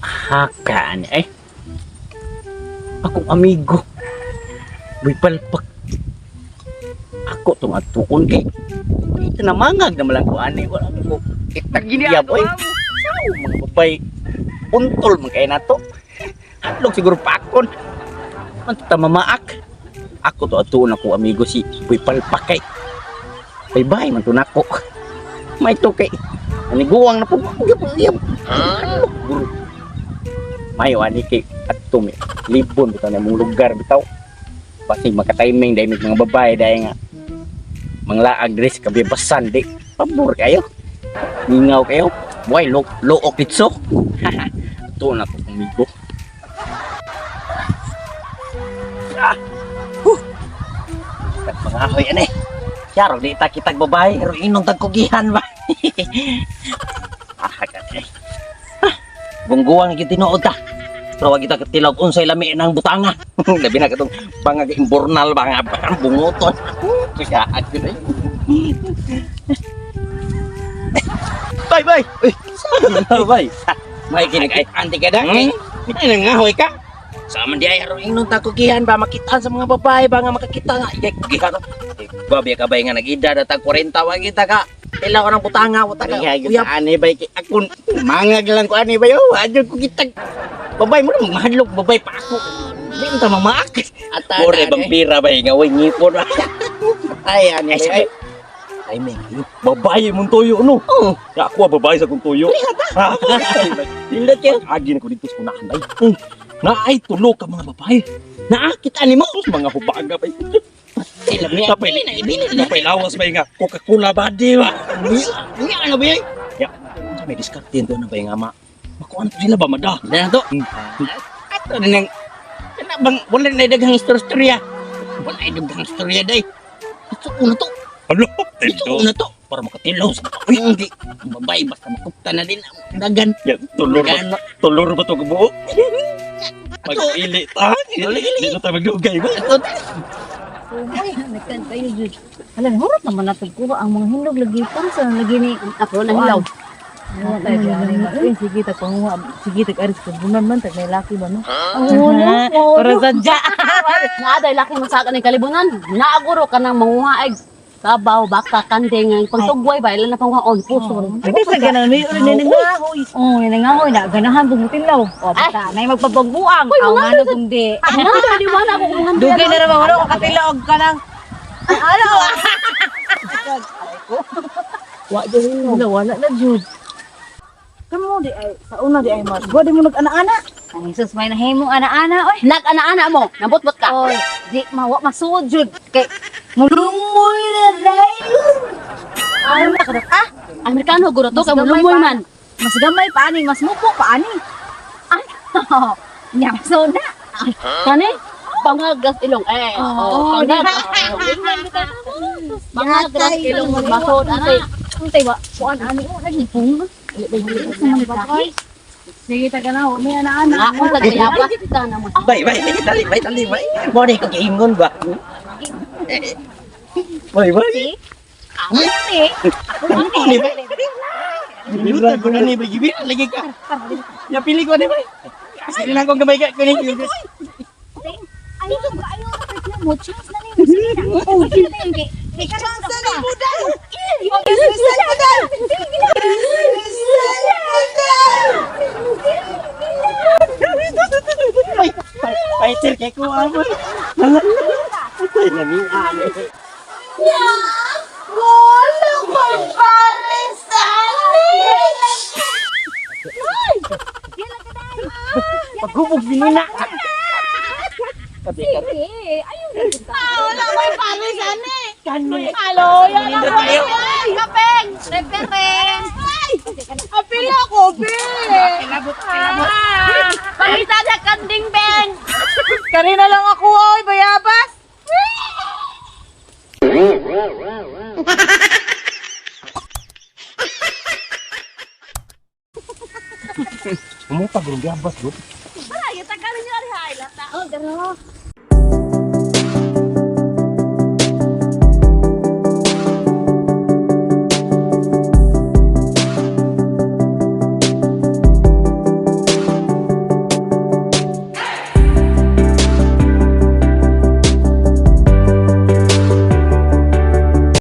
Haka ni ay. Akong amigo. Buy palpak. Ako tong atuon kay. Ito na mangag na malang ko ani wala ko. Itagyab oy. Sao mga babay. Untol man kay nato. Hatlog siguro pakon. Man ta mamaak. Ako to atuon ako amigo si Buy Palpak kay. Bye bye man to nako. May to kay. Aniguang na po. Yab. Hatlog guro. Mayo ani kay adto mi libon bitaw na mong lugar bitaw basig makatiming dahil may mga babae dahil nga manglaag diri sa kabibasan di pabor kayo, mingaw kayo, buhay lo look ditso. Ato na ko amigo. Ah, huh. Mga hoy ani Yaro, di ta kitag babae, pero inong tagkugihan ba? Ah, kaya. Ah, gungguang gitinuod ta. Pero wag kita katilog unsay lami ng butanga. Labi na katong bangag imbornal ba nga parang bunguton. Kaya gyud ay. Bye bye. Uy, bye. May kinag-anti ka da. Hmm? Ay nangahoy ka. Sa man di ay aron ingnon ta kugihan ba makitaan sa mga babae ba nga makakita nga ikay kugihan. Babi ka ba nga nag-edad at 40 wa kita ka. Tilaw ng butanga wa ta ka. Uyap. Ani bay kay akon mangag lang ko ani bay oh adyo ko kitag. Babay mo na mahadlok babay pa ako. Di mo ta mamaak. Ata More bang pira bay nga way ngipon. Ay ani Ay, ay. Ay men, babae mong tuyo no. Oh, Ya ako ah, babae sa kong tuyo. Lindot yun. Agi na ko dito sa unahan ay. Naay tulo ka mga babae. Naa kita ani mo. Sus mga hubaga bay. Ay lami. Tapay Ibili na ibili na. Napay lawas bay nga Coca-Cola ba di ba? Niya ano ba yun? Ya, unsa may diskarte to na bay nga ma. Makuha na to sila ba mada? Na to. Ato na nang kana bang wala na daghang istorya. Wala na daghang istorya day. Ito una to. Alo, Ito una to. para makatilaw sa mga. Uy, hindi. Ang babae basta makupta na din ang dagan. Ya, tulor ba? Dagan. Tulor ba to kabuo? Magpili ta. Di na tayo magdugay ba? Ato Uy, nagkantay jud. Hala, hurot naman natin kuha ang mga hinog lagi sa lagi ni Ako na hilaw. Uy, sige, tag panguha. Sige, tag aris kabunan man, tag may laki ba, no? Oo, no. Para sadya. Naa day laki man sa akin kalibunan. Naaguro ka nang manguha ay kabaw, baka, kanding, ang pagtugway ba, ilan na panguhaon, puso. Pwede sa ganan, may ulit na nangahoy. Oh, nangahoy na ganahan bumutilaw. O basta nay magpabagbuang. Uy, Aw mga nga no kundi. Ano, di ba na ako kumuhan Dugay na naman, wala ko katilaog ka lang. Ano? Wa jud. Wala, wala na, Jude. Kamo di ay, sa una di ay mas. Gwa di mo nag-ana-ana. Ay sus may nahimong ana-ana oy. Nag-ana-ana mo, nabot-bot ka. Oy, di mawa masuod jud kay mulumoy na dayon. Ano na kada ah? Amerikano guro to Mas kay gamay mulumoy pa. man. Mas gamay pa ani, mas mupo pa ani. Ay, nya so na. Kani? Pangagas ilong eh. Oo, Oh, pangagas. Pangagas ilong masod ate. Untay ba? Kuan ani mo lagi pung. Sige, tag ana, may ana-ana. Ako tagayabas kita naman. Bay, bay, dali, bay, dali, bay. Mo ni ko giingon ba? Bay, bay. Ate, Ni bay. Gibira ko na ni bay, gibira lagi ka. Ya pili ko ni bay. Sige lang kong gamay ka kunin. Ayaw ka, ayaw ka, mo chance na nimo. Sige na. Oh, sige na yun, kay chance na nimo dai. Bay, fighter kay ko amo. Ay, nami ani. Paghubog binina. Sige, ayaw na kita. Wala ko'y pares, ane. Kani. Alo, yan ang Nindot Kapeng! Reference! Apil ako, be! Kilabot, kilabot. Pangita sa kanding beng. Kanina lang ako, oy, bayabas. Umupa gurong gabas, bro. Ay, tagalin niyo ari hay lata. Oh, Dara.